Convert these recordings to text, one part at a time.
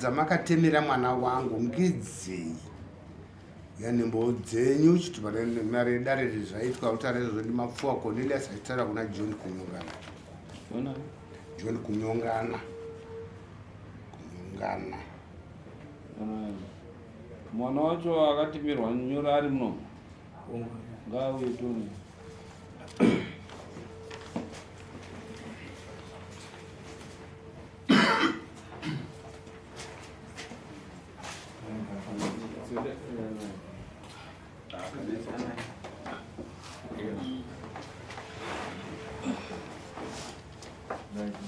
dzamakatemera mwana wangu ngedzei yanembo dzenyu chitupa mari yedare izvi zvaitwa kutaura izvozvo ndimapfuwa Cornelius achitaura kuna John Kunyongana. John Kunyongana. Kunyongana. Mwana wacho akatimirwa nyora ari muno. Ngauye tone.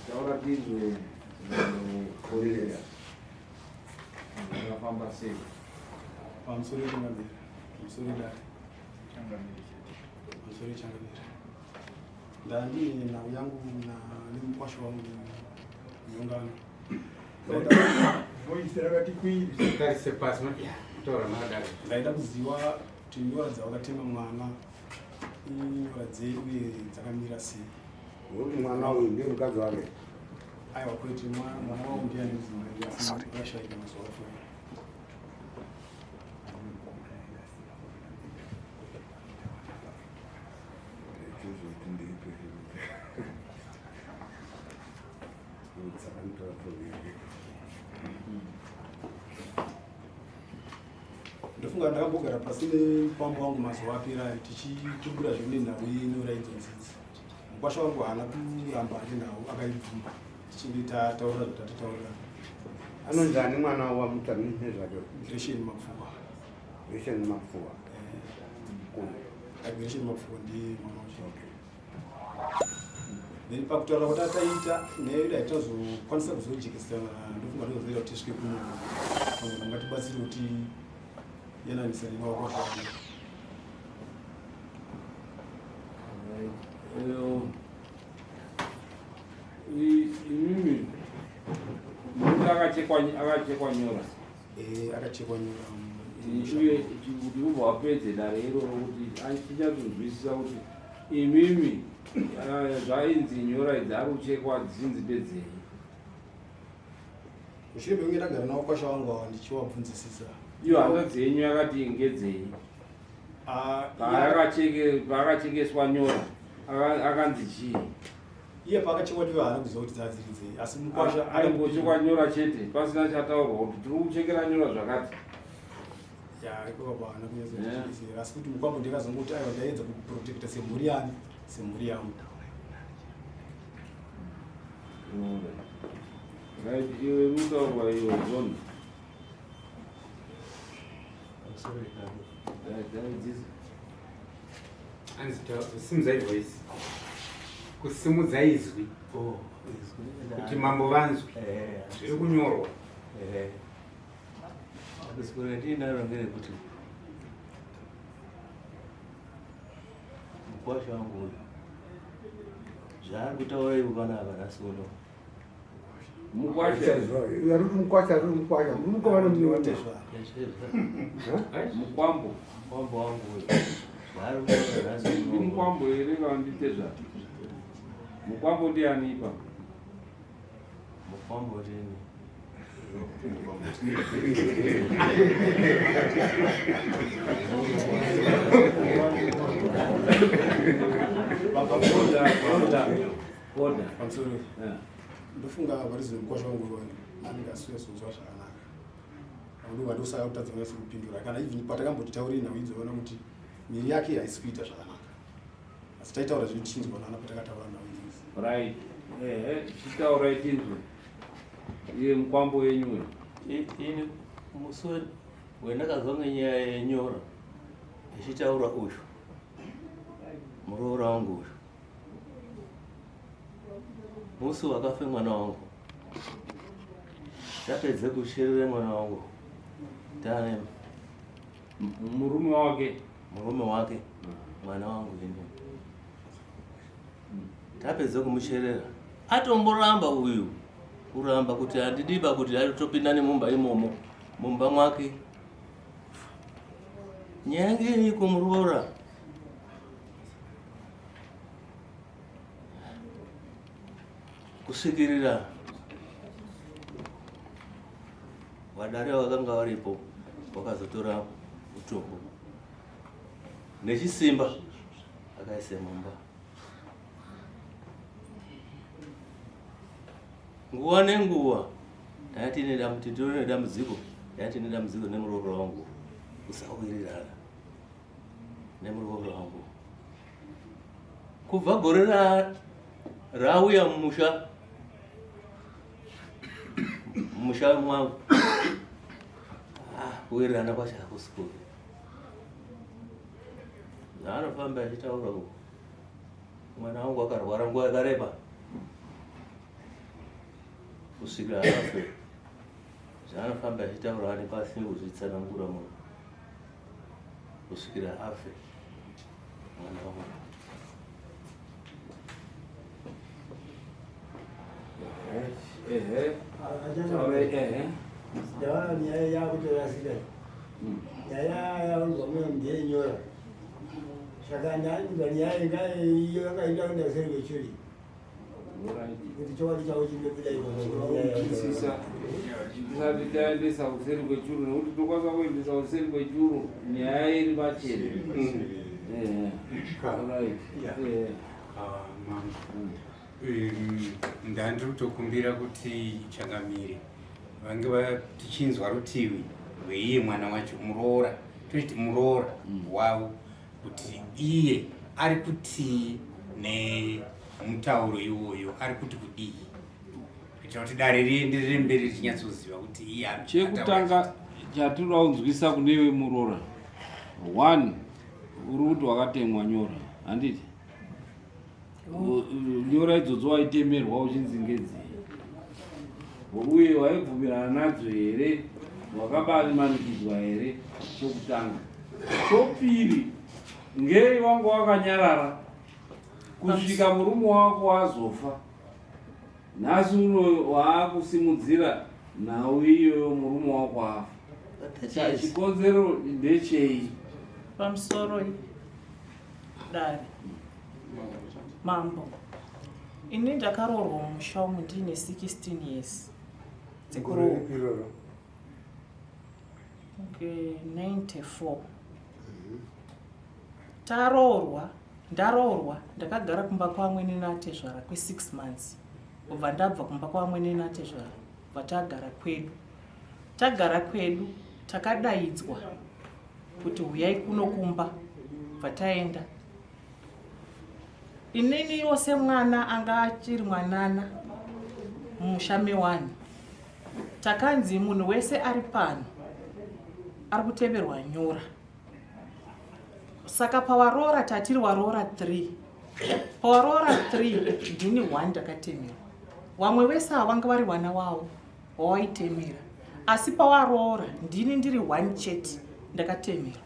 Taura tizwe Cornelius. Zvakafamba sei? Pamusoro changamire, pamusoro dare, changamire chete, pamusoro changamire. Ndandine nhau yangu nemukwasha wangu nyongano. Voice rakati kwiri. Tarise pasi taura makadaro. Ndaida kuziva kuti nyora dzawakatema mwana inyora dzei uye dzakamira sei. Ngokuti mwana uyu ndiye mukadzi wake. Aiwa kwete, mwana wangu ndiye ane mudzimai asi akashaika mazuva apfuura. Ndofunga ndakambogara pasi nemukwambo wangu mazuva apera tichitubura zvine nhau yenyora idzodzi idzi. Mukwasha wangu haana kuramba ane nhau akaibvuma tichinge tataura zvatatataura. Anonzi ani mwana wamutami nezvake? Gresheni Mapfuwa. Gresheni Mapfuwa. Gresheni Mapfuwa ndiye mwana wacho. Okay. Then pakutaura kwatataita nyaya yedu haitazokwanisa kuzojekesana, ndofunga tozoita kuti tisvike kumunhu pamwe ungatibatsire kuti yananisa nemaoko acho. Imimi muti akachekwa akachekwa nyora. Eh, akachekwa nyora. Uye kuti ubva wapedze dare iroro kuti tichatonzwisisa kuti imimi zvainzi nyora idzi ari kuchekwa dzinzi ndedzei. Mushure mekunge ndagara navo kwasha wangu ava ndichiwabvunzisisa. Iyo hanzvadzi yenyu yakati ngedzei? Paakachekeswa nyora akanzi chii? Iye paakachekwa ndiyo haana kuziva kuti dzadziri dzei, asi mukwasha aingochekwa nyora chete pasina chataurwa kuti tiri kuchekera nyora zvakati. Ya, iko baba haana kunyatsochekesera, asi kuti mukwambo ndikazongoti aiwa ndaedza kuprotecta semhuri yani, semhuri yangu. Right, iwe rutaurwa iwe John. Simudzai voice, kusimudza izwi kuti mambo vanzwe zviri kunyorwa. Dambudziko randinaro ngerekuti mukwasha wangu uyu zvaari kutaura ivo panapa nhasi uno Mukwasha. Ari mukwasha, ari mukwasha. Mukomana munyowani. Mukwambo. Mukwambo wangu uyu zvaari kutaura nhasi Ndi uno mukwambo here kana nditezva? Mukwambo ndiani ipa? Mukwambo ndini. Order. Pamusoro. Yeah. Ndofunga varizino mukwasha wangu uyu anenge asiyazonzwa zvakanaka. Ndobva ndosaka kutadza kunyatso kupindura kana even patakamboti taurei nhau idzo ona kuti miri yake haisi kuita zvakanaka. Asi taitaura zvedu tichinzwanana patakataura nhau idzodzi. Right. Ehe, chitaurai tinzwe. Iye mukwambo wenyu uyu. Ini musi wendakazwa ngenyaya yenyora ichitaura uyu muroora wangu uyu musi wakafe mwana wangu tapedze kucherera mwana wangu tane Murume wake. Murume wake mwana wangu ini tapedze kumucherera atomboramba uyu kuramba kuti handidiba kuti atopinda nemumba imomo mumba mwake nyaya ngeyeiko muroora kusvikirira Vadare vakanga varipo vakazotora mutombo nechisimba akaise mumba. Nguva nenguva tanga tiine dambudziko, tanga tiine dambudziko nemuroora wangu kusawirirana nemuroora wangu kubva gore rauya mumusha mumusha mwangu ah, kuwirirana kwacho hakusi kuvi zvaanofamba achitaura uku mwana wangu akarwara nguva yakareba kusvika afe zvaanofamba achitaura ane pasi kuzvitsanangura munhu kusvikira afe mwana wangu. Ehe. Taura ehe. Ndaona nyaya yakutorasika. Nyaya yaunzwa muno ndeyenyora. Saka ndanzwa nyaya inga iyo yakaita kuenda kuseri kwechuri. Kuti chokwadi chavo chindobuda ikoko. Tisati taendesa kuseri kwechuru nekuti tokwanisa kuendesa kuseri kwechuru nyaya iri pachena. Ndandiri kutokumbira kuti changamire vange tichinzwa rutivi rweiye mwana wacho muroora tochiti muroora wavo kuti iye ari kutii nemutauro iwoyo ari kuti kudii kuitira kuti dare rienderere mberi richinyatsoziva kuti iye chekutanga chatinoda kunzwisa kunewe muroora one uri kuti wakatemwa nyora handiti nyora idzodzo waitemerwa uchinzi ngedzii uye waibvumirana nadzo here wakabamanikidzwa here chokutanga chopiri ngei wanga wakanyarara kusvika murume wako azofa nhasi uno waakusimudzira nhau iyoyo murume wako afa chikonzero ndechei pamusoro dare mambo ini ndakaroorwa mumusha umu ndiine 16 years dzekuroorwa okay, 94 taroorwa ndaroorwa ndakagara kumba kwamwene natezvara kwe6 months kubva ndabva kumba kwamwene natezvara bva tagara kwedu tagara kwedu takadaidzwa kuti huyai kuno kumba bva taenda ininiwo semwana anga achiri mwanana mumusha mewanhu takanzi munhu wese ari pano ari kutemerwa nyora saka pawaroora tatiri waroora 3 pawaroora 3 ndini 1 ndakatemerwa wamwe wese awanga vari wana wawo wawaitemera asi pawaroora ndini ndiri 1 chete ndakatemerwa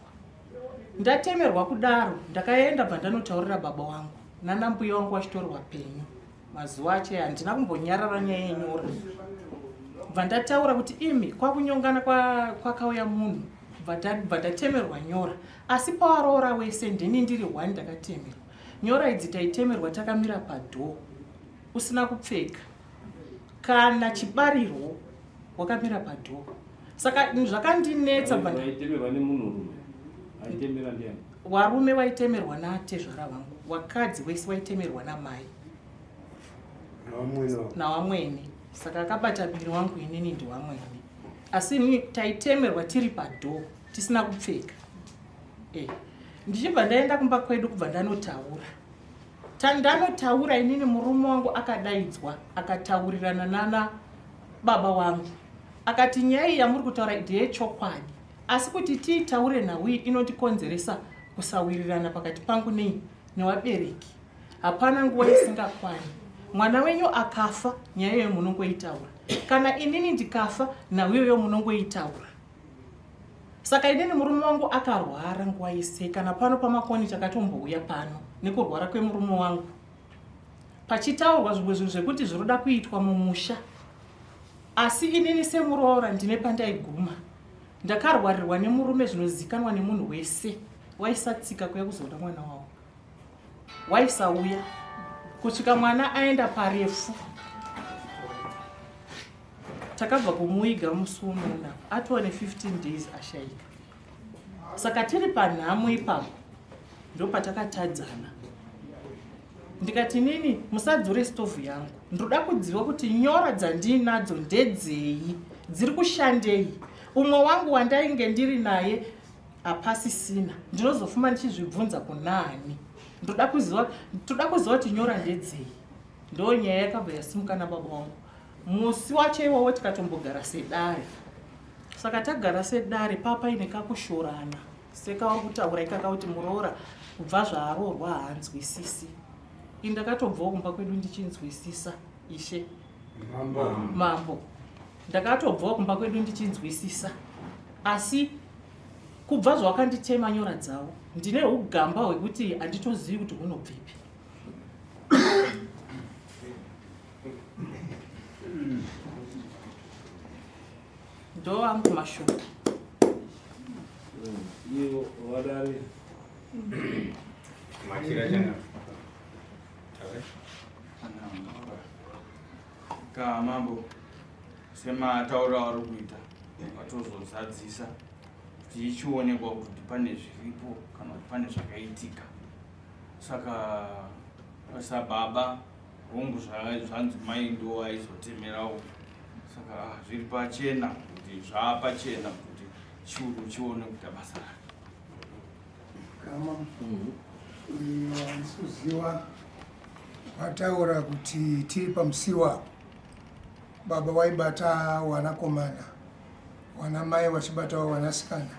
ndatemerwa kudaro ndakaenda bva ndanotaurira baba wangu nanambuya wangu wachitori wapenyu mazuva acho handina kumbonyarara nyaya yenyora bva ndataura kuti imi kwakunyongana kwakauya munhu bva ndatemerwa nyora asi pawaroora wese ndini ndiri one ndakatemerwa nyora idzi taitemerwa takamira padhoo usina kupfeka kana chibarirwo wakamira padhoo saka zvakandinetsa warume waitemerwa natezvara vangu wakadzi wese waitemerwa namai nawamwene saka akabata miri wangu inini ndiwamwene asi ini taitemerwa tiri padhoo tisina kupfeka e ndichibva ndaenda kumba kwedu kubva ndanotaura tandanotaura inini murume wangu akadaidzwa akataurirana nana baba wangu akati nyaya iyi yamuri kutaura ndeyechokwadi asi kuti tiitaure nhau iyi inondikonzeresa kusawirirana pakati pangu nei newabereki hapana nguva isingakwani mwana wenyu akafa nyaya iyoyo munongoitaura kana inini ndikafa nhau iyoyo munongoitaura saka inini murume wangu akarwara nguva yese kana pano pamakoni takatombouya pano nekurwara kwemurume wangu pachitaurwa zvimwe zvinhu zvekuti zvinoda kuitwa mumusha asi inini semuroora ndine pandaiguma ndakarwarirwa nemurume zvinozikanwa nemunhu wese waisatsika kuya kuzoona mwana wavo waisauya kusvika mwana aenda parefu. Takabva kumuiga musi unoona atova ne15 days ashaika. Saka tiri panhamo ipapo ndopatakatadzana. Ndikati nini musadzure stovhu yangu, ndoda kudziva kuti nyora dzandiinadzo ndedzei, dziri kushandei. Umwe wangu wandainge ndiri naye hapasisina, ndinozofuma ndichizvibvunza kunaani. Ndoda kuziva, toda kuziva kuti nyora ndedzei. Ndo nyaya yakabva yasimuka nababa wangu musi wacho iwowo, tikatombogara sedare. Saka tagara sedare papaine kakushorana sekauri kutaura ikaka kuti muroora kubva zvaaroorwa haanzwisisi. Ini ndakatobvawo kumba kwedu ndichinzwisisa ishe mambo, mambo. Ndakatobvawo kumba kwedu ndichinzwisisa, asi kubva zvawakanditema nyora dzavo ndine ugamba hwekuti handitozivi kuti hunobvepi. Ndo angu mashoko. Ivo vadare machira changa ka mambo sematauriro avari kuita vatozozadzisa kuti ichionekwa kuti pane zviripo kana kuti pane zvakaitika. Saka sababa hongu zvanzi mai ndo aizotemerawo, saka zviri pachena kuti zvaapachena kuti churu chione kuita basa rake. Kama handisi wataura kuti tiri pamusiwa apo baba waibata wanakomana, wana mai wachibatawo wanasikana.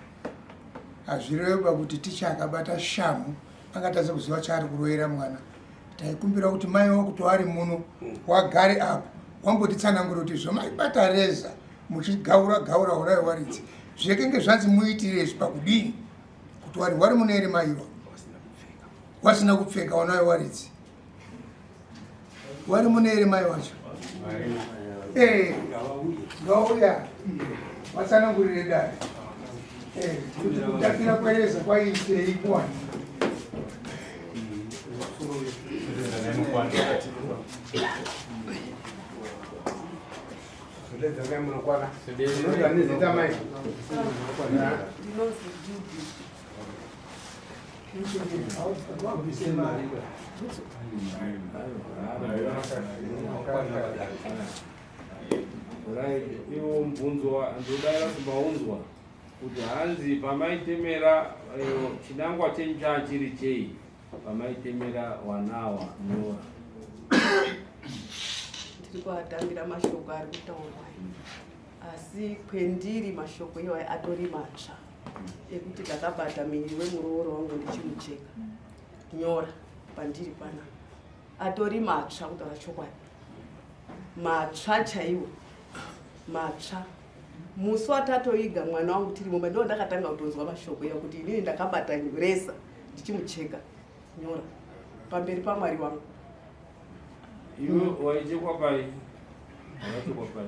Hazvireva kuti ticha akabata shamu angatadza kuziva chaari kurovera mwana. Taikumbira kuti mai wakuti wari muno wagare apo wambotitsanangura kuti zvomaibata reza muchigaura gaura urayo waridzi zvekenge zvanzi muitire izvi pakudini kuti wari wari muno ere maiwa wasina kupfeka wanayo waridzi wari muno ere mai wacho ngauya watsanangurire dare kuti kutapira kwereza kwaiitei kuwani. Zita mai. Ndinonzi Judith. Right, iwo mubvunzo ndodara kuti maunzwa kuti hanzi pamaitemera chinangwa chenyu chachiri chei pamaitemera wanawa nyora. Tiri kuatambira mashoko ari kutaurwa, asi kwendiri mashoko iwayo atori matsva ekuti ndakabata miviri wemurooro wangu ndichimucheka nyora pandiri pana atori matsva, kutaura chokwadi matsva chaiwo matsva. Musi watatoiga mwana wangu tiri mumba ndo ndakatanga kutonzwa mashoko iya kuti inini ndakabata reza ndichimucheka nyora pamberi pamwari wangu. Iwe waichekwa pai? Wakachekwa pai?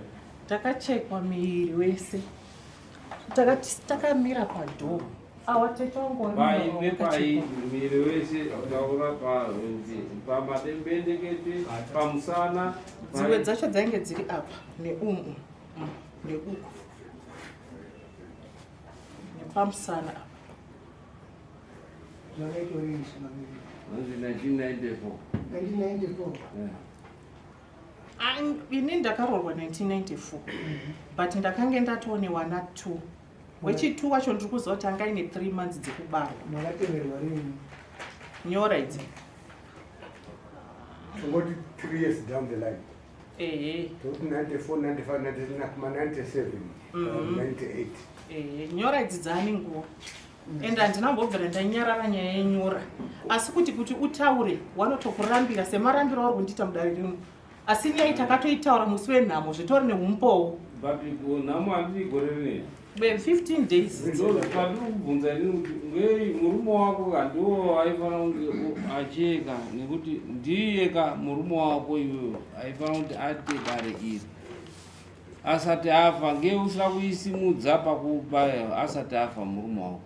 Takachekwa miviri wese, takati takamira padhoo awa tete wangu pai nepai muviri wese taura pamadembendekete pamusana. Dzimwe dzacho dzainge dziri apa neumu neuku nepamusana apa. Zvakaitwa rini zvimaviri? Hanzi 1994. 1994. Yeah. Ini ndakaroorwa 1994, but ndakange ndatone wana 2. Wechi2 wacho ndiri kuziva kuti anga aine 3 months dzekubarwa. Makatemerwa rini? Nyora idzi. Tongoti 3 years down the line. Ehe. Toti 94, 95, 96, kuma 97, 98. Ehe, nyora idzi dzaane nguva ende handina kumbobvira ndanyarara nyaya yenyora, asi kuti utaure wanotokurambira semarambiro auri kundiita mudare rino, asi nyaya takatoitaura musi wenhamo zvitori neumbowo. But nhamo handiti gore rineri? 15 days. Ndo pandiri kubvunza inini kuti ngei murume wako handiwo aifanira kunge acheka, nekuti ndiye ka murume wako iwewe aifanira kuti ate dare iri asati afa. Ngei usina kuisimudza pakupa asati afa murume wako?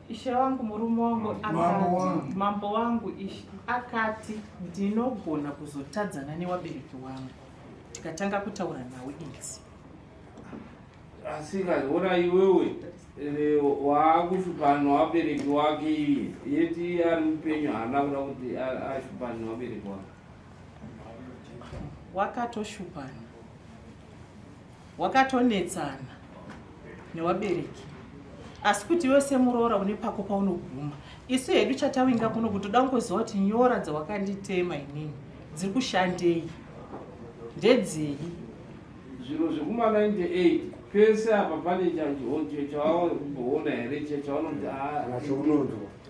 Ishe wangu, murume wangu Mambo akati wangu. Mambo wangu ishe akati ndinogona kuzotadzana newabereki wangu tikatanga kutaura nawo idzi. Asika ona iwewe eh, waakushupana nevabereki wake iye yeti ari mupenyu haana kuda kuti ashupane nevabereki wake. Wakatoshupana wakatonetsana newabereki asi kuti iwe semuroora une pako paunoguma isu hedu chatawinga kuno kuti toda kungoziva kuti nyora dzawakanditema inini dziri kushandei ndedzei Zviro zvekuma 98 pese apa pane chawaona here chaunoti ah,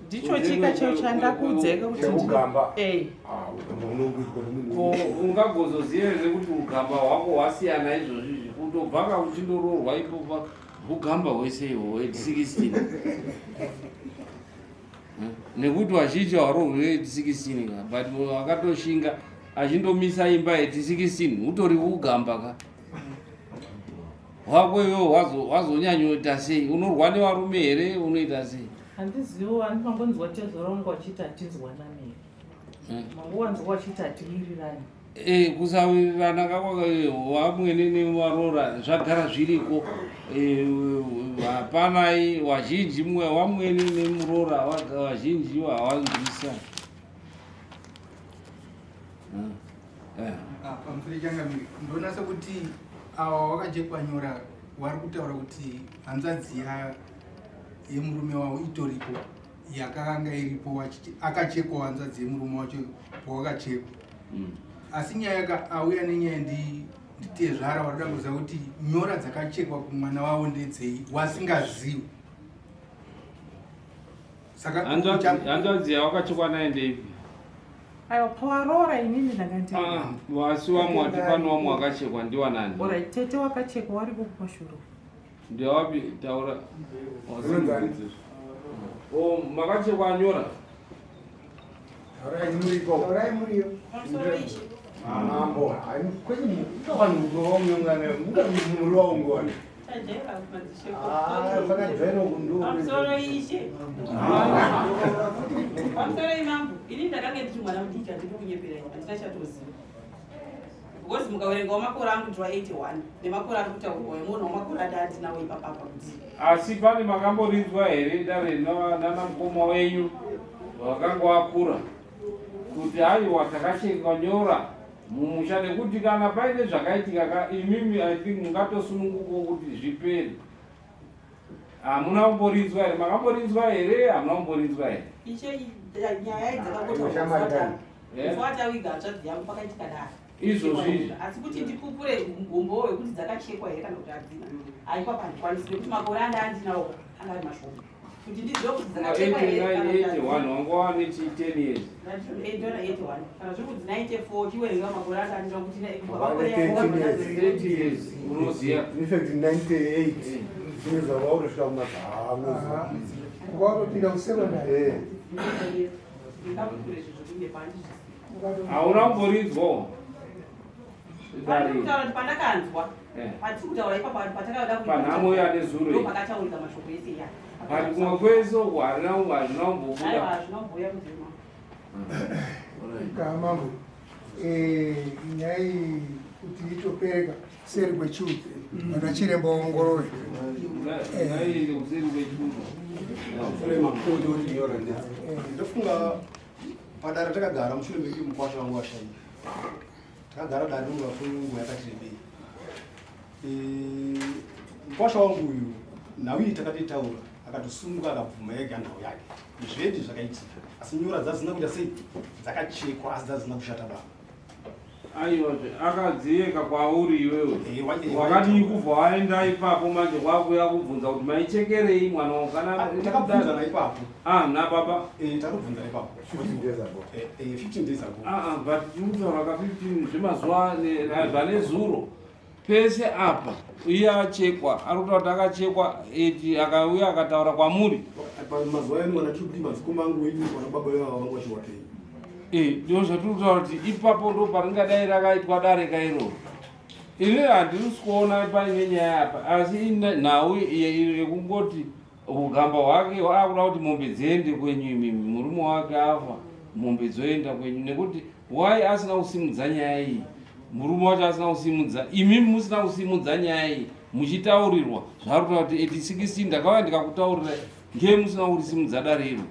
ndicho chika cheo chandakuudzaika kuti Cheugamba. Eh. Ah, ugamba unongoitwa nemunhu. Ko ungagozoziva here kuti ugamba hwako hwasiyana izvozvi izvi kutobva ka uchindoroorwa ipopa ugamba hwese ihwo at 16 nekuti vazhinji hawarohwe at 16 ka but wakatoshinga achindomisa imba at 16 utori ugamba ka hwako iwewe wazonyanyoita sei unorwa nevarume here unoita sei handizivo andimangonzwa tezvara wangu achiti hatinzwanani here hmm. mangowanzwa wachiti hatiwirirani Eh, kusawirirana kakwavamwene nevaroora zvagara zviriko eh, hapana wazhinji mwe wamwene nemuroora wazhinji hawanzwisa hmm. eh. ah, pamusoro changamire ndoona sekuti awa wakachekwa nyora wari kutaura kuti hanzvadzi yemurume wavo itoripo yakanga iripo akachekwa hanzvadzi yemurume wacho pawakachekwa mm. asi nyaya ka auya nenyaya nditezvara waroda kuziva kuti nyora dzakachekwa kumwana wavo ndedzei wasingazivi saka hanzvadzi yawakachekwa naye ndeipi aiwa pawaroora inini ndanga ndi ah, wasi wamwe wati pano wamwe wakachekwa ndiwanani orit tete wakachekwa wariko kumashuro Ndewapi taura. Oh, makachekwa anyora. Taurai muriko. Taurai muriyo. Mambo, kwenye vanhu vaungana, muri vaungana. Ah, fana kundu. Pamusoro ishe. Pamusoro imambo. Ini ndakange ndiri mwana mudiki handidi kunyeperai, handina chatoziva. Because mukaverengawo makore angu ndiri wa 81 nemakore ari kutaurwa muonawo makore ati andinawo ipapapa kuti. Asi pane makamborinzwa here dare nana mukoma wenyu vakanga vakura kuti aiwa takachekwa nyora mumusha nekuti kana paine zvakaitika ka imimi I think mungatosunungukawo kuti zvipere. Hamuna kumborinzwa here? Makamborinzwa here? Hamuna kumborinzwa here? Ishe nyaya idzi dzakakotaurwa watawiga hanzvadzi yangu pakaitika dare izvozvi izvi asi kuti ndipupure umbowo wekuti dzakachekwa here kana kuti hadzina aiwa pandikwanisi nekuti makore anda andinawo anga ari mashoma kuti ndizive kuti dzakachekwa here kana kuti hadzina. 81 wanga wane chi 10 years Ndona 81 kana zviri kunzi 94 chiwerenga makore anga andinawo kuti makore 30 years unoziva In fact 98 zvinoza wautosvika kumazaa Wautopinda kusekondari. Hauna kumboridzwawo kutaura kuti pandakanzwa eh. patiri kutaura ipapo patakada panhamo yanezuro ndo pakataurika mashoko ese iya but kumwe kwese uku harina hazvina kumbobuda hazvina kumbobuya kunzima Mambo, eh, nyaya iyi kuti itopereka seri kwechuru vana chiremba waongorore ngaiende kuseri kwechuru ndofunga padare takagara mushure mekunge mukwasha wangu washaika takagara dare ringuva kwenguva yakati rebei eh, mukwasha wangu uyu nhau iyi takatoitaura akatosununguka akabvuma ega nhau yake zvedi zvakaitika asi nyora dzadzina kuita sei dzakachekwa asi dzadzina kushata baba Aiwazve akadziyeka kwauri iwewe eh, wakadii kubva waenda ipapo manje kwakuya kubvunza kuti maichekerei mwana wangu kana ah, takabvunzana ipapo ah nababa eh takabvunzana ipapo 15 days ago eh 15 eh, days ago ah, ah but tikutaura ka 15 zvemazuva zvane zuro pese apa iye achekwa ari kutaura kuti akachekwa eti akauya akataura kwamuri mazuva enu vana tiri kuti madzikoma angu wenyu vana baba vevava vangu vachiwapenyu eh, ndo zvatiri kutaura kuti ipapo ndo paringadai rakaitwa dare kairoro ini handisi kuona paine nyaya apa asi nhau yekungoti Hugamba hwake akuda kuti mombe dziende kwenyu imimi murume wake afa mombe dzoenda kwenyu nekuti why asina kusimudza nyaya iyi murume wacho asina kusimudza imimi musina kusimudza nyaya iyi Muchitaurirwa zvaari kutaura kuti eti 16 ndakauya ndikakutaurira ngee musina kurisimudza dare iro.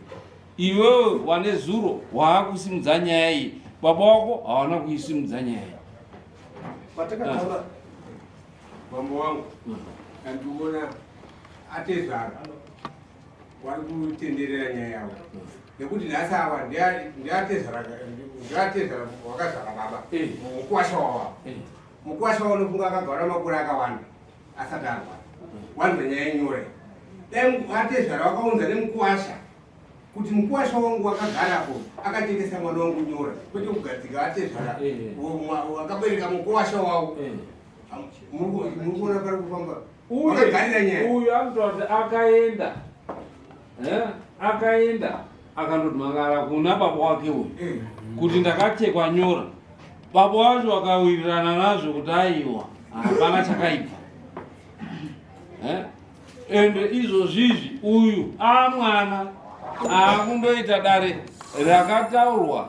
Iwewe wane zuro waakusimudza nyaya iyi, baba wako hawana kuisimudza nyaya iyi. Patakataura Mambo wangu andiona atezvara wari kutenderera nyaya yavo nekuti nhasi ava ndiatezvara ndiatezvara wakazvara baba eh. mukuwasha wavo eh. mukuwasha wavo unofunga akagara makore akawanda asati arwara wanzwa nyaya yenyore dai atezvara wakaunza nemukuwasha kuti mukuwasha wangu wakagarapo akachekesa mwana wangu nyora kwete kugadzika atezvara eh. wakabereka mukuwasha wavo muri kuona pari kufamba uyu anotaura kuti akaenda eh, akaenda akandoti mangara kuna baba wake uyu eh. kuti ndakachekwa nyora baba wacho wakawirirana nazvo kuti aiwa hapana chakaipa eh? ende izvozvizvi uyu amwana aakundoita dare rakataurwa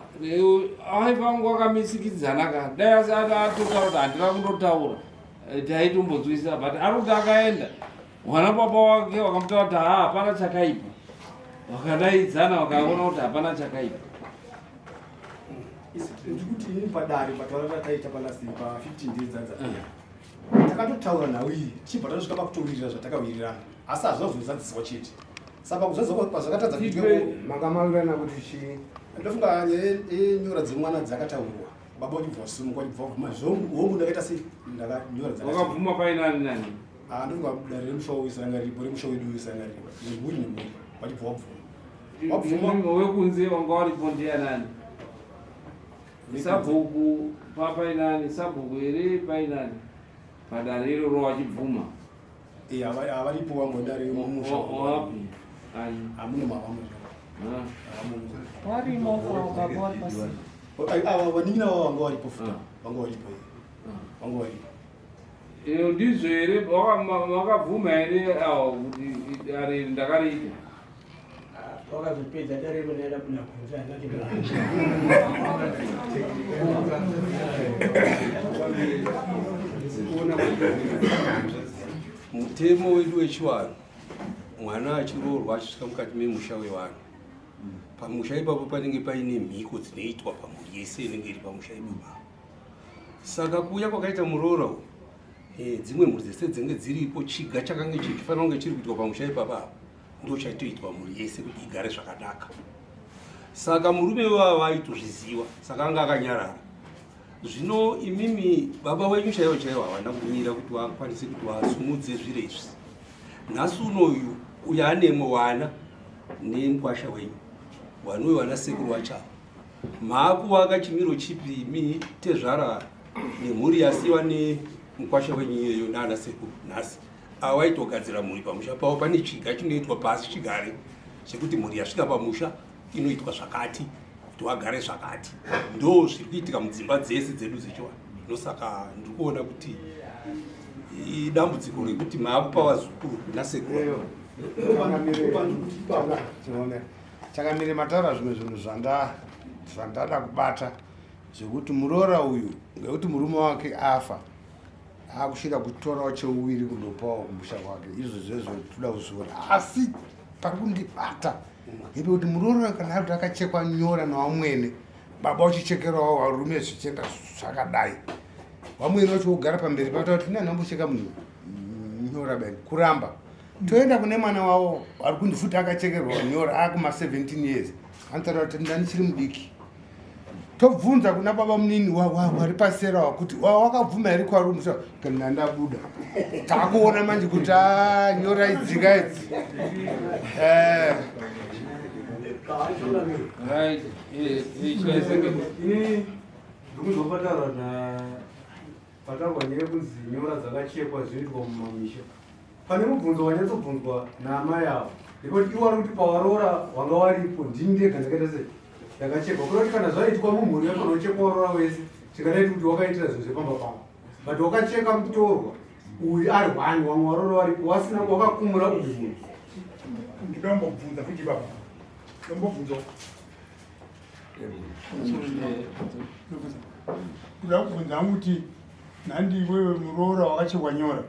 aifangu akamisikidzana ka dai asi atotaura kuti handina kundotaura eh, taitombonzwisisa but ari kuti akaenda mwana baba wake wakamutaura kuti haa hapana chakaipa vakadaidzana vakaona kuti hapana chakaipa ndikuti ini padare pataura tataita palast pa 15 days dzadzapera takatotaura nhau iyi tichibva tatosvika pakutowirirana zvatakawirirana asi hazvina kuzozadziswa chete saka kuzadziswa pazvakatadza kuitwa manga mawirirana kuti chii ndofunga nyaya yenyora dzemwana dzakataurwa baba vachibva vasumuka vachibva vabvuma zvongu hongu ndakaita sei ndakanyora dzakabvuma painani nani ah, ndofunga dare remusha wese ranga riripo remusha wedu wese ranga riripo nemhuri nemhuri vachibva vabvuma wabvuma wekunze wanga waripo ndiyanani Sabhuku papainani sabhuku here painani padare iroro wachibvuma eh, havaripo wangu dare mumusha wapi hamuna mavamwe warimo baba wari pasi ava vanin'ina vavo vanga varipo futi vanga varipo vanga varipo iyo ndizvo here wakabvuma here awo kuti dare iri ndakariita Wakazopedza dare rinoenda kuna kunze andati mutemo wedu wechivanhu mwana achiroorwa achisvika mukati memusha wevanhu pamusha ipapo panenge paine mhiko dzinoitwa pamhuri yese inenge iri pamusha ipapo saka kuuya kwakaita muroora uyu eh, dzimwe mhuri dzese dzinge dziripo chiga chakange chichifanira kunge chiri kuitwa pamusha ipapa apa ndochaitoitwa mhuri yese kuti igare zvakanaka saka murume wavo aitozviziva saka anga akanyarara zvino imimi baba wenyu chaivo chaivo havana kumira kuti vakwanise kuti vasumudze zviro izvi nhasi unoyu uyo anemwe wana nemukwasha wenyu wanuyo wana sekuru wachavo maakuvaka chimiro chipi imi tezvara nemhuri yasiwa nemukwasha wenyu iyeyo naana sekuru nhasi awaitogadzira mhuri pamusha pavo pane chiga chinoitwa pasi chigare chekuti mhuri yasvika pamusha inoitwa zvakati kuti wagare zvakati ndo zviri kuitika mudzimba dzese dzedu dzechivanhu ndosaka ndiri kuona kuti idambudziko rekuti maakupa vazukuru kuna sekuru Chakamire mataura zvimwe zvinhu zvandada kubata zvekuti muroora uyu ngekuti murume wake afa akusvika kutorawo cheuviri kundopawo kumusha kwake izvo zvezvo toda kuzviona asi pari kundibata ngepekuti muroora kana ari kuti akachekwa nyora nawamwene baba uchichekerawo varume zvichienda zvakadai vamwene vacho vogara pamberi pata kuti nani ambocheka munhu nyora bani kuramba toenda kune mwana wavo ari kunzi futi akachekerwa nyora akuma 17 years anotaura kuti ndanichiri mudiki tobvunza kuna baba munini wari pasera wakuti wakabvuma here kwari musa kana ndabuda takuona manje kuti ah, nyora idzika idzi eh. Pataurwa nyaya yekunzi nyora dzakachekwa zvinoitwa mumamisha. Pane mubvunzo wanyatsobvunzwa naamai ava ndekuti iwo wari kuti pawaroora wanga waripo ndini ndega ndakaita sei ndakachekwa kuda kuti kana zvaitwa mumhuri yacho unochekwa waroora wese tingadai kuti wakaitira zvinhu zvepamba pavo but wakacheka mutorwa uyu ari one wamwe waroora waripo wasina wakakumura uyu munhu ndinombobvunza futi baba ndombobvunzawo Kuda kubvunza hangu kuti nhandi iwewe muroora wakachekwa nyora.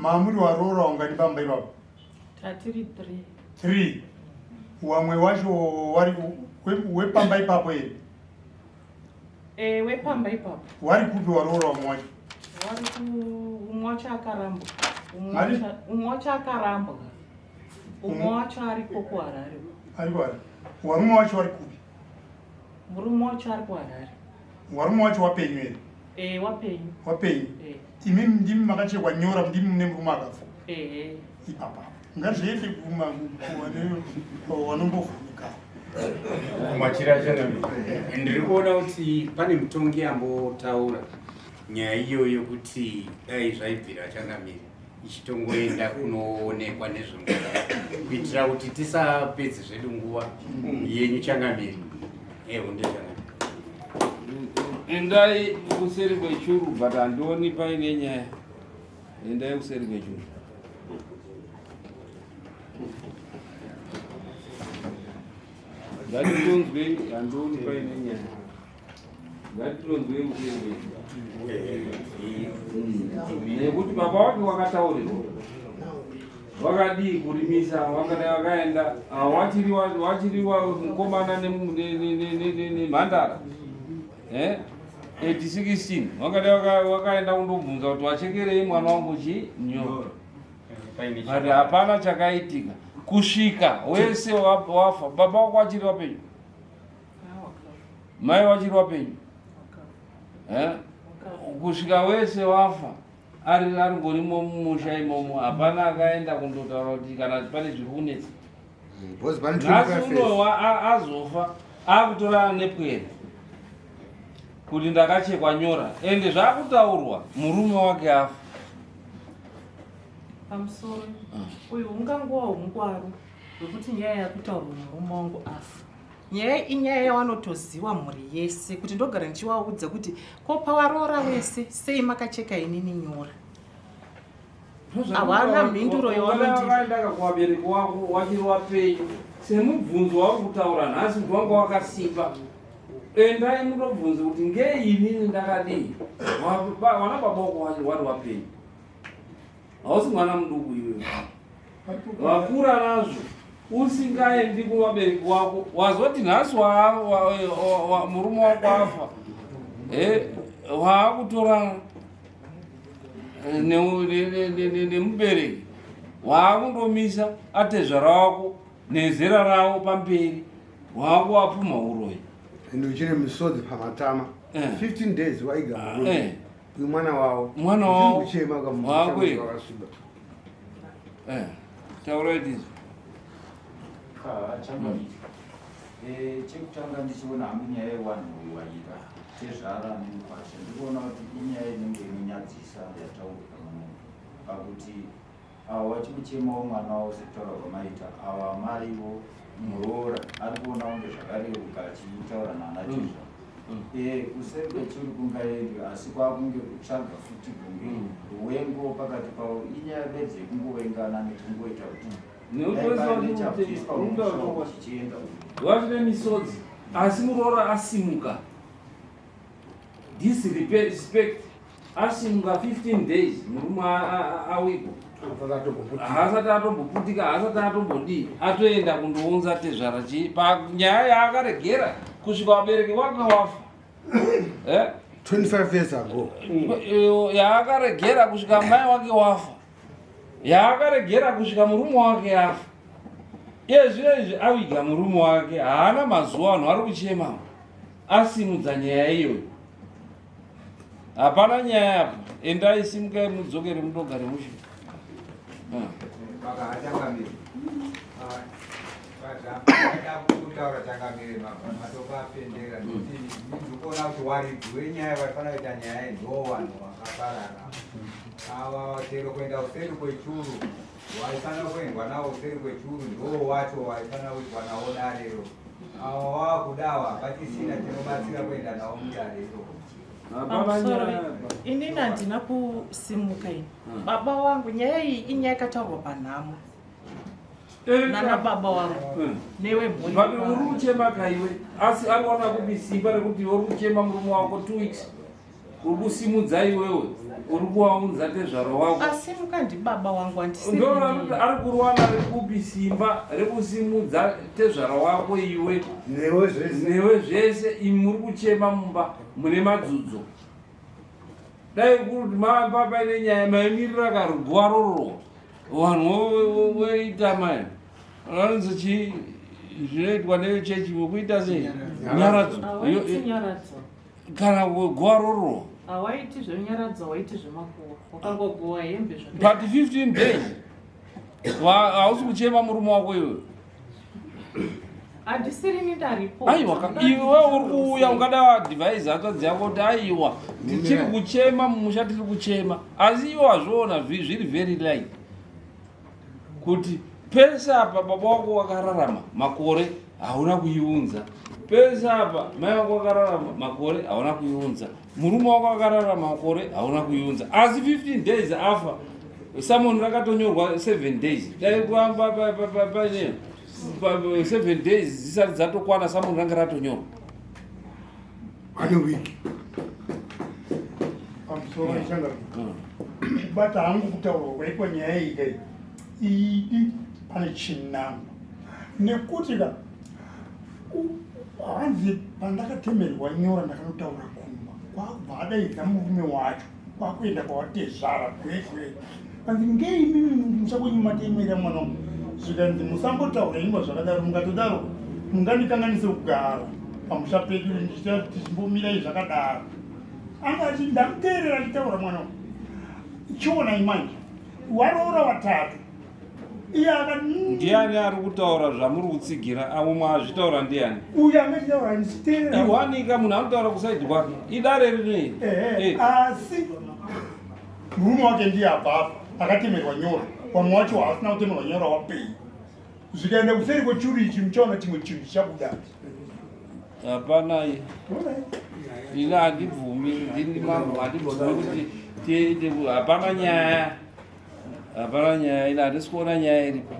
Mamuri waroora ungani pamba ipapo? Tatiri 3. 3. Wamwe wacho wari wepamba ipapo here? Eh, wepamba ipapo. Wari kupi waroora wamwe wacho? Wari ku umwe wacho akarambwa. Umwe wacho akarambwa. Umwe wacho ariko kuHarare. Ari kuHarare. Warume wacho wari kupi? Murume wacho ari kuHarare. Warume wacho wapenyu here? Eh, wapenyu. Wapenyu. Eh. Imi ndimi makachekwa nyora ndimi mune murume akafa. Eh. Ipapa. Ngazviende kuma wanombovhunika. Machira chanami. Ndiri kuona kuti pane mutongi ambotaura nyaya iyoyo kuti dai zvaibvira changamire. ichitongoenda kunoonekwa nezvemwana kuitira kuti tisapedze zvedu nguva yenyu changamiri ehunde changamiri endai kuseri kwechuru but handioni paine nyaya endai kuseri kwechuru ngatitonzwei handioni paine nyaya Ngatironzwei nekuti baba wake wakataurirwa wakadii kurimisa wakadai wakaenda ah, wachiri wachiri mukomana nemhandara eh? at 16 wakadai wakaenda kundobvunza kuti wachekerei mwana wangu chi nyoro but hapana chakaitika kusvika wese wafa baba wako wachiri wapenyu mai wachiri wapenyu eh? kusvika wese wafa ari aringorimo mumusha imomo hapana akaenda kundotaura kuti kana pane zviri kunetsa nhasi uno azofa akutora nepwere kuti ndakachekwa nyora ende zvakutaurwa murume wake afa pamusoro ah. uyu ungangowa ungwaru hwekuti nyaya yakutaurwa murume wangu afa nyaya inyaya yawanotoziwa mhuri yese kuti ndogara ndichiwaudza kuti ko pawaroora wese sei makacheka inini nyora hawana mhinduro yawanondikaendaka kuvabereki wako wachiri wapenyu semubvunzo wauri kutaura nhasi kuti wanga wakasimba endai mutobvunze kuti ngei inini ndakadii wana baba wako wari wapenyu hausi mwana muduku iwewe wakura nazvo usingaendi kuvabereki wako wazoti nhasi murume wako afa eh, waakutora eh, nemubereki waakundomisa atezvara wako nezera ravo pamberi waakuvapumha uroyi and uchine misodzi pamatama 15 eh. days waiga murume uyu mwana wavo mwana wavo kuchema wakasviba eh, taurai tizo ah, eh, chekutanga ndichiona hangu nyaya yewanhu waita tezvara nemukwasha ndikuona kuti inyaya inenge inonyadzisa yataurwa muno pakuti Awa wachikuchemawo mwana wavo sekutaura kwamaita awa amaiwo muroora ari kuona kunge zvakareruka achitaura naana tizva mm. eh, kuseri kwechuru kungaendwe asi kwakunge kutsvaga futi kunge mm. ruwengo pakati pavo inyaya bedzi yekungovengana nekungoita kuti chichienda wazvine misodzi asi muroora asimuka disrespect asimuka 15 days murume awigwa haasati atomboputika haasati atombodii atoenda kundounza tezvara chii panyaya yaakaregera kusvika vabereki wake wafa 25 eh? years ago eh, yaakaregera kusvika mai wake wafa yaakaregera kusvika murume wake afa iye zvino izvi aviga murume wake haana mazuva vanhu vari kuchema asimudza nyaya iyoyo hapana nyaya apa endai simukai mudzokere mundogare mushe kutaura changamire matopapendera nekuti ndikuona kuti waridzi wenyaya vaifanira kuita nyaya ndo vanhu vakaparara ava chero kuenda kuseri kwechuru waifanira kuendwa nawo kuseri kwechuru ndo wacho waifanira kuitwa nawo darero Awa wakudawa hapachisina chinobatsira kuenda nawo mudare iroro. Pamusoro inini handina kusimuka ini hmm. baba wangu nyaya iyi inyaya yakataurwa panhamo eh, nana baba wangu hmm. newe mhuri uri kuchema kaiwe asi ari wana kupi simba rekuti uri kuchema murume wako two weeks Uri kusimudza iwewe, uri kuwaunza tezvaro wako. Asimuka ndibaba wangu handisi. Ndoona kuti ari kuruwana rekupi simba rekusimudza tezvaro wako iwe newe zvese, newe zvese imi muri kuchema mumba mune madzudzo. Dai kuri mamba paine nyaya maimirira karuguwa rororwa vanhu voita mai vanonzi chii zvinoitwa nevechechi vokuita sei nyaradzo kana guwa rororwa hawaiti zvenyaradzo waiti zvemakuwa wakangogowa hembe but 15 days hausi kuchema murume wako iwe handisirini ndaripo aiwa iwe uri kuuya ungada wadhivhaisi hanzvadzi yako kuti aiwa tichiri kuchema mumusha tiri kuchema asi iwe wazviona zviri very light kuti pese apa baba wako wakararama makore hauna kuiunza pese apa mai wako wakararama makore hauna kuiunza murume wako akararama makore hauna kuiunza asi 15 days afa samoni rakatonyorwa 7 days dai kuamba paine 7 days dzisati dzatokwana samoni ranga ratonyorwa One week. Pamusoro changa. Kubata hangu kutaurwa kwaitwa nyaya iyi kai. Idi pane chinangwa. Nekuti ka hanzi pandakatemerwa nyora ndakanotaura kumba kwakubva adaidza murume wacho kwakuenda kwawatezvara gwegwe kanzi ngei mimi musha kwenyu matemera mwana wangu zvikanzi musambotaura ingwa zvakadaro mukatodaro mungandikanganise kugara pamusha pedu tichimbomirai zvakadaro anga achi ndamuteerera achitaura mwana wangu chionai manje waroora watatu iye akati mm. Ndiani ari kutaura zvamuri kutsigira avo mwazvitaura ndiani? Uyu angachitaura ndichiteerera. Ihwanika munhu anotaura kusaidi kwake. Idare rinei? Ehe, eh. asi murume wake ndiye abva akatemerwa nyora. Vamwe wacho haasina kutemerwa nyora wapei. Zvikaenda kuseri kwechuru ichi muchaona chimwe chinhu chichabuda. Hapana ini handibvumi ndini mambo handibvumi kuti tiende hapana nyaya. Hapana nyaya ina handisi kuona nyaya iripo.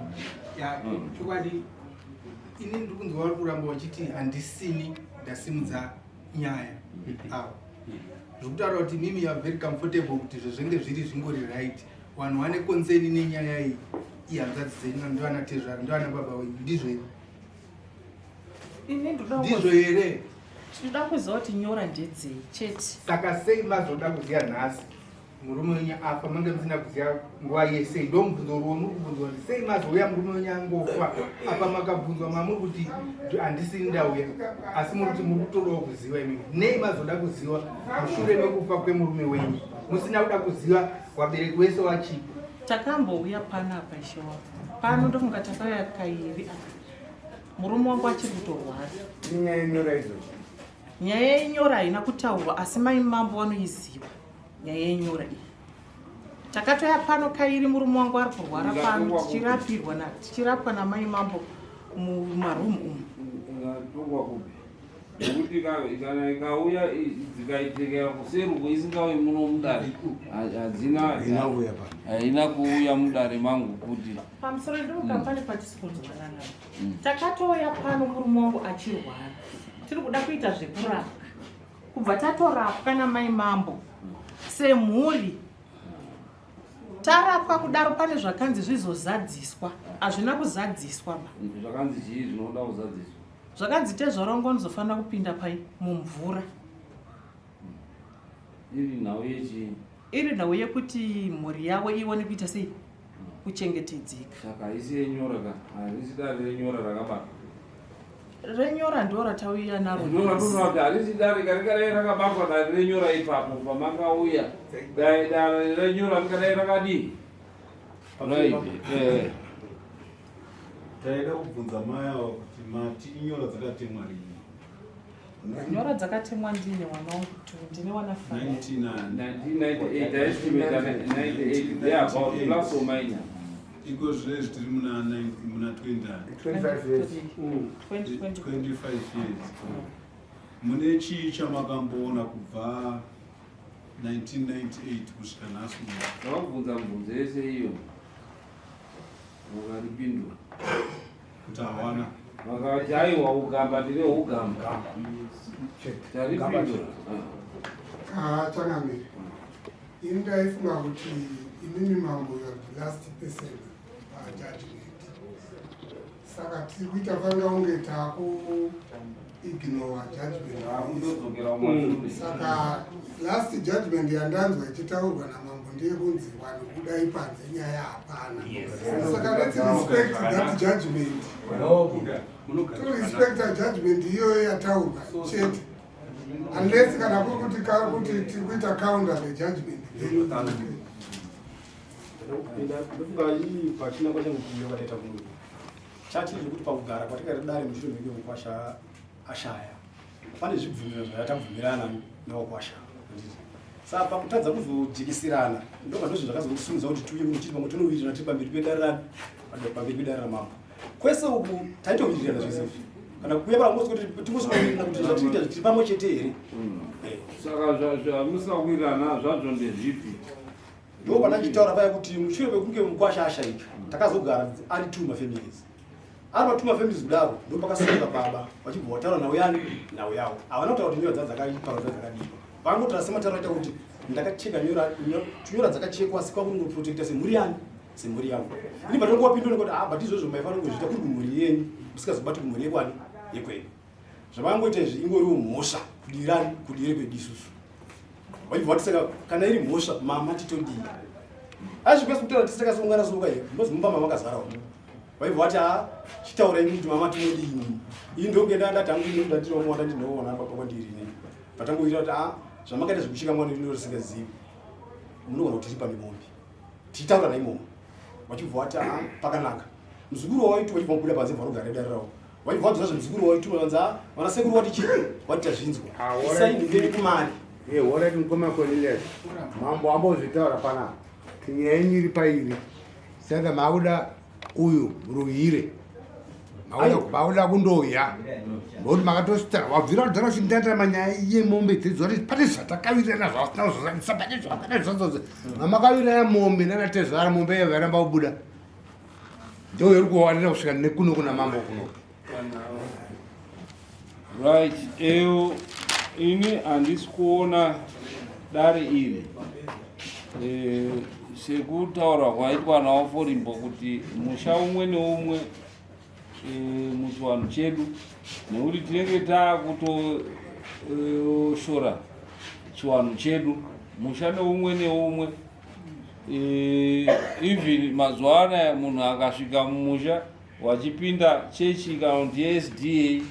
Ya, chokwadi ini ndiri kunzwa vari kuramba vachiti handisini ndasimudza nyaya avo. Zviri kutaura kuti mimi you are very comfortable kuti zvezvenge zviri zvingori right. Vanhu vane konseni nenyaya iyi ihanzvadzi dzenyu ndivana tezvara ndivana baba wenyu ndizvo here? Ini ndoda Ndizvo here? Tinoda kuziva kuti nyora ndedzei chete. Saka sei mazoda kuziva nhasi? Murume wenyu afa mange musina kuziva nguva yese ndomubvunzo uri wamuri kubvunzwa kuti sei mazouya murume wenyu angofa apa makabvunzwa mamuri kuti handisini ndauya asi muri kuti muri kutodawo kuziva imimi nei mazoda kuziva mushure mekufa kwemurume wenyu musina kuda kuziva wabereki wese wachipo Takambouya panapa ishe wangu pano ndofunga takauya kairi apa murume wangu achiri kutorwara. Inyaya yenyora idzodzo. Nyaya yenyora haina kutaurwa asi mai mambo vanoiziva. nyaya yenyora iyi takatoya pano kairi murume wangu ari kurwara pano tichirapirwa tichirapwa namai mambo mumaroom umu ngatongwa kupi nekuti kana ikauya dzikaitekera kuseruko isingauyi muno mudare hadzina haina kuuya mudare mangu kuti pamusoro ndoka pane patisi kunzwanana takatouya pano murume wangu achirwara tiri kuda kuita zvekurapwa Kubva tatorapwa namai mambo semhuri tarapwa kudaro pane zvakanzi zvizozadziswa hazvina kuzadziswa ba zvakanzi chii zvinoda kuzadziswa zvakanzi tezvara wangu vanozofanira kupinda pai mumvura iri nhau yechii iri nhau yekuti mhuri yavo ione kuita sei kuchengetedzeka saka haisi yenyora ka harisi dare renyora rakabata Renyora ndo ratauya naro. Ndoratoona kuti harisi dare rikadai rakabatwa dare renyora ipapo pamakauya. Dai dare renyora rikadai rakadii? Right. Eh. Taida kubvunza mai ava kuti mati inyora dzakatemwa rini? Nyora dzakatemwa ndine wana wangu tu, ndine wana 1998 estimate 98 there about plus or minus. Iko zvinezvi tiri muna muna 20 25 years. 25 years. Mune chii chamakamboona kubva 1998 kusvika nhasi uno? Ndakakubvunza mubvunzo yese iyo ukaripindura kuti hawana. Vakati aiwa ugamba ndine ugamba. Taripindura. Ah, changamire. Ini ndaifunga kuti imimi mambo you are the last person pajudgment. Saka tiri kuita fanira kunge taku ignore judgment. Saka last judgment yandanzwa ichitaurwa namambo ndeyekunzi vanhu budai panze nyaya hapana. Saka let's respect that judgment. To respect that judgment iyoyo yataurwa chete. Unless kana kuri kuti kuti tiri kuita counter the judgment. Ndofunga ii pachinangwa changu kuuya kwataita kuno chatiri zvekuti pakugara kwatikaita dare mushure mekunge mukwasha ashaya pane zvibvumirano zvayatabvumirana newakwasha saka pakutadza kuzojekesirana ndobva ndozvo zvakazosunudza kuti tiuye kuno chiri pamwe tonowirirana tiri pamberi pedare rani pamberi pedare ramambo kwese uku taitowirirana zvese izvi kana kuuya parangosi kuti tingosvikowirirana kuti zvatinoita tiri pamwe chete here eh. Saka zvamusina kuwirirana zvazvo ndezvipi? Ndo pandandichitaura paya kuti mushure mekunge mukwasha ashaika takazogara ari two mafamilies ari matwo mafamilies kudaro ndo pakasimuka baba vachibva vataura nhau yani nhau yavo havana kutaura kuti nyora dzaa dzakaipa dzaa dzakadii vangotaura semataura aita kuti ndakacheka nyora tunyora dzakachekwa asi kwakungoprotecta semhuri yani semhuri yangu ini patongowapindura nekuti ah but izvozvo maifanira kuzviita kuri kumhuri yenyu musikazobati kumhuri yekwani yekwedu zvavangoita izvi ingoriwo mhosva kudirani kudire kwedu isusu vaibva vati saka kana iri mhosva mama titodii azvikwesi kutaura tisi takasungana sunga here because mumba mama akazarawo vaibva vati a chitaurai kuti mama tinodii ini ndonge ndandati hangu ini ndatinomuwana ndinoona baba kwandiri ini patangoita kuti a zvamakaita zvekuchika mwana ino risingazivi munogona kuti tiripa nemombe tichitaura naimomo vachibva vati a pakanaka muzukuru wawaitwa vachibva kubuda panze vanogara dare ravo Waibva wadzosa zvemuzukuru waituma vanzi ah, vana sekuru wati chii wati tazvinzwa. Ah, Isai ndingeni kumari. Eh, alright mukoma Cornelius. Mambo ambozvitaura panapa. Kuti nyaya yenyu iri pairi. Saka makuda uyu ruhire. Makuda makuda kundoya. Ngokuti makatositara wabvira kudhara uchindandira manyaya yemombe dzedzo kuti pane zvatakawirirana zvasina kuzozadzisa pane zvakadai zvazozvo. Mamakawirirana mombe nana tezvara mombe iyo yaramba kubuda. Ndoyo iri kuwanira kusvika nekuno kuna mambo kuno. Right, eyo ini handisi kuona dare iri e, sekutaura kwaitwa nawo forimbo kuti musha umwe neumwe e, muchivanhu chedu nekuti tinenge takutoshora e, chivanhu chedu musha neumwe neumwe Eh, even mazuva anaya munhu akasvika mumusha wachipinda chechi kana kuti yesda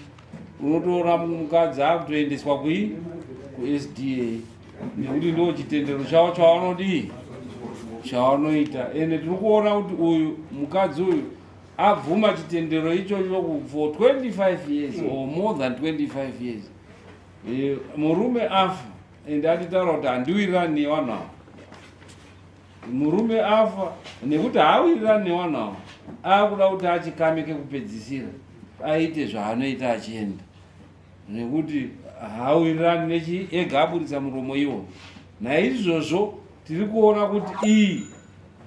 unotoona mukadzi akutoendeswa kui kusda nekuti ndo chitendero chavo chavanodii chavanoita ende tiri kuona kuti uyu mukadzi uyu abvuma chitendero ichocho for 25 years or more than 25 years eh, murume afa ende atitaura kuti handiwirirani nevanhu ava murume afa nekuti haawirirani nevanhu ava akuda kuti achikame kekupedzisira aite zvaanoita achienda nekuti haawirirani nechi ega aburitsa muromo iwo naizvozvo tiri kuona kuti iyi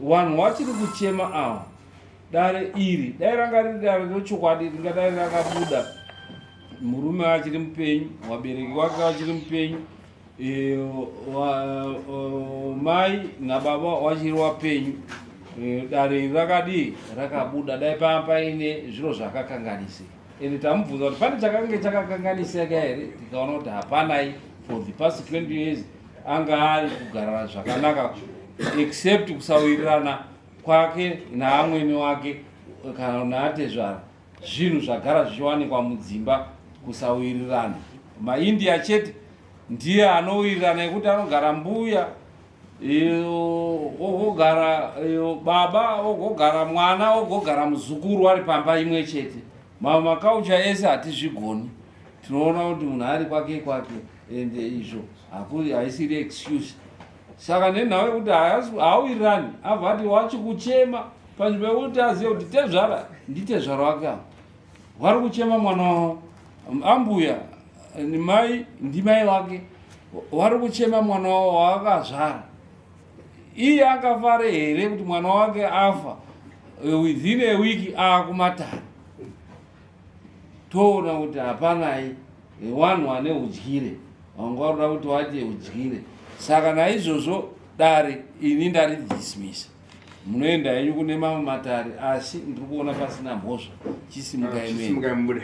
vanhu vachiri kuchema ava Dare iri dai ranga riri dare rechokwadi ringadai rakabuda murume achiri mupenyu, wabereki wake vachiri mupenyu, e, mai nababa wachiri wapenyu. E, dare iri rakadii rakabuda dai paa paine zviro zvakakanganisika ende tamubvunza kuti pane chakange chakakanganisika here tikaona kuti hapanai for the past 20 years anga ari kugara zvakanaka except kusawirirana kwake naamwene wake kana naatezvara zvinhu zvagara zvichiwanikwa mudzimba kusawirirana maindia chete ndiye anowirirana yekuti anogara mbuya ogogara baba ogogara mwana ogogara muzukuru ari pamba imwe chete mamwe makaucha ese hatizvigoni tinoona kuti munhu ari kwake kwake ende izvo haisiri excuse saka nenhau yekuti haawirirani abva ati wachikuchema panzvimbo yekuti azive kuti tezvara nditezvara wake ava vari kuchema mwana wavo ambuya mai ndimai vake vari kuchema mwana wavo waakazvara iye akafare here kuti mwana wake afa within a week aakumatara toona kuti hapanai vanhu vane udyire Wanga unoda kuti waite udyire. Saka naizvozvo dare ini ndaridismisa. Munoenda henyu kune mamwe matare asi ndiri kuona pasina mhosva. Chisimukai Chisimukai mubude.